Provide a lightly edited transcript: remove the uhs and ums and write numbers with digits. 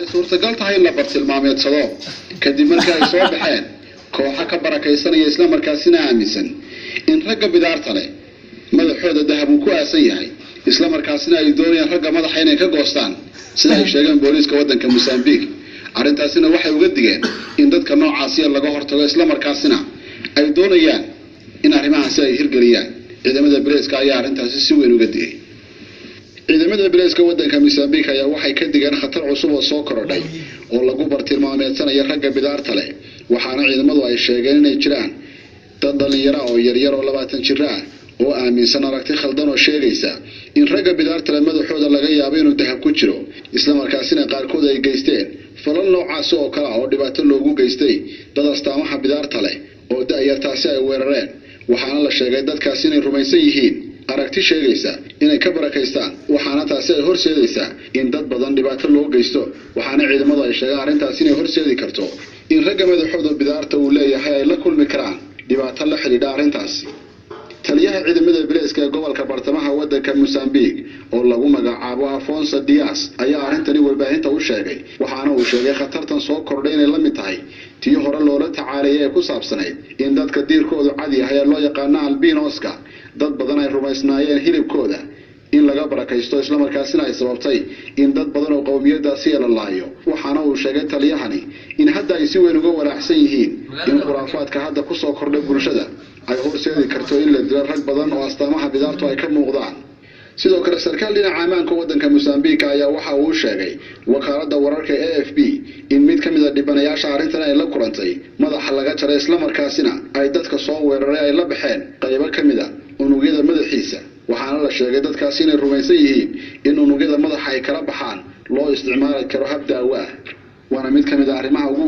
Ay suurtagal tahay in la bartilmaameedsado kadib markii ay soo baxeen kooxo ka barakaysanaya islamarkaasina aaminsan in ragga bidaarta leh madaxooda dahab uu ku aasan yahay, islamarkaasina ay doonayaan ragga madaxa inay ka goostaan, sida ay sheegeen booliiska waddanka Mosambique. Arrintaasina waxay uga digeen in dadka noocaasiya laga hortago, islamarkaasina ay doonayaan in arrimahaasi ay hirgeliyaan. Ciidamada bileyska ayaa arrintaasi si weyn uga digay. Ciidamada bileyska waddanka Mosambique ayaa waxay ka digeen khatar cusub oo soo korodhay oo lagu bartilmaameedsanayo ragga bidaarta leh, waxaana ciidamadu ay sheegeen inay jiraan dad dhallinyaro oo yaryar oo 20 jiro ah oo aaminsan aragti khaldan oo sheegaysa in ragga bidaarta leh madaxooda laga yaabo inuu dahab ku jiro, islamarkaasina qaarkood ay geysteen falal noocaasi oo kale ah oo dhibaato loogu geystay dad astaamaha bidaarta leh oo da-yartaasi ay weerareen. Waxaana la sheegay dadkaasi inay rumaysan yihiin aragti sheegaysa inay ka barakaystaan, waxaana taasi ay horseedaysaa in dad badan dhibaato loo geysto. Waxaana ciidamadu ay sheegeen arrintaasi inay horseedi karto in ragga madaxooda bidaarta uu leeyahay ay la kulmi karaan dhibaato la xidhiidha arrintaasi. Taliyaha ciidamada bileyska ee gobolka bartamaha waddanka Mosambique oo lagu magacaabo Afonso Dias ayaa arrintani warbaahinta u sheegay, waxaana uu sheegay khatartan soo kordhay inay la mid tahay tii hore loola tacaalayay ee ku saabsanayd in dadka diirkoodu cad yahay ee loo yaqaano albinoska dad badan ay rumaysnaayeen hilibkooda in laga barakaysto, islamarkaasina ay sababtay in dad badan oo qowmiyadaasi la laayo. Waxaana uu sheegay taliyahani in hadda ay si weyn uga walaacsan yihiin in khuraafaadka hadda kusoo kordhay bulshada ay horseedi karto in la dilo rag badan oo astaamaha bidaartu ay ka muuqdaan. Sidoo kale sarkaal dhinaca ammaanka waddanka Mosambique ayaa waxa uu sheegay wakaaladda wararka AFP in mid ka mid a dhibanayaasha arrintan ay la kulantay madaxa laga jaray, islamarkaasina ay dadka soo weeraray ay la baxeen qaybo ka mid a unugyada madaxiisa. Waxaana la sheegay dadkaasi inay rumaysan yihiin in unugyada madaxa ay kala baxaan loo isticmaali karo hab daawo ah, waana mid ka mid a arrimaha ugu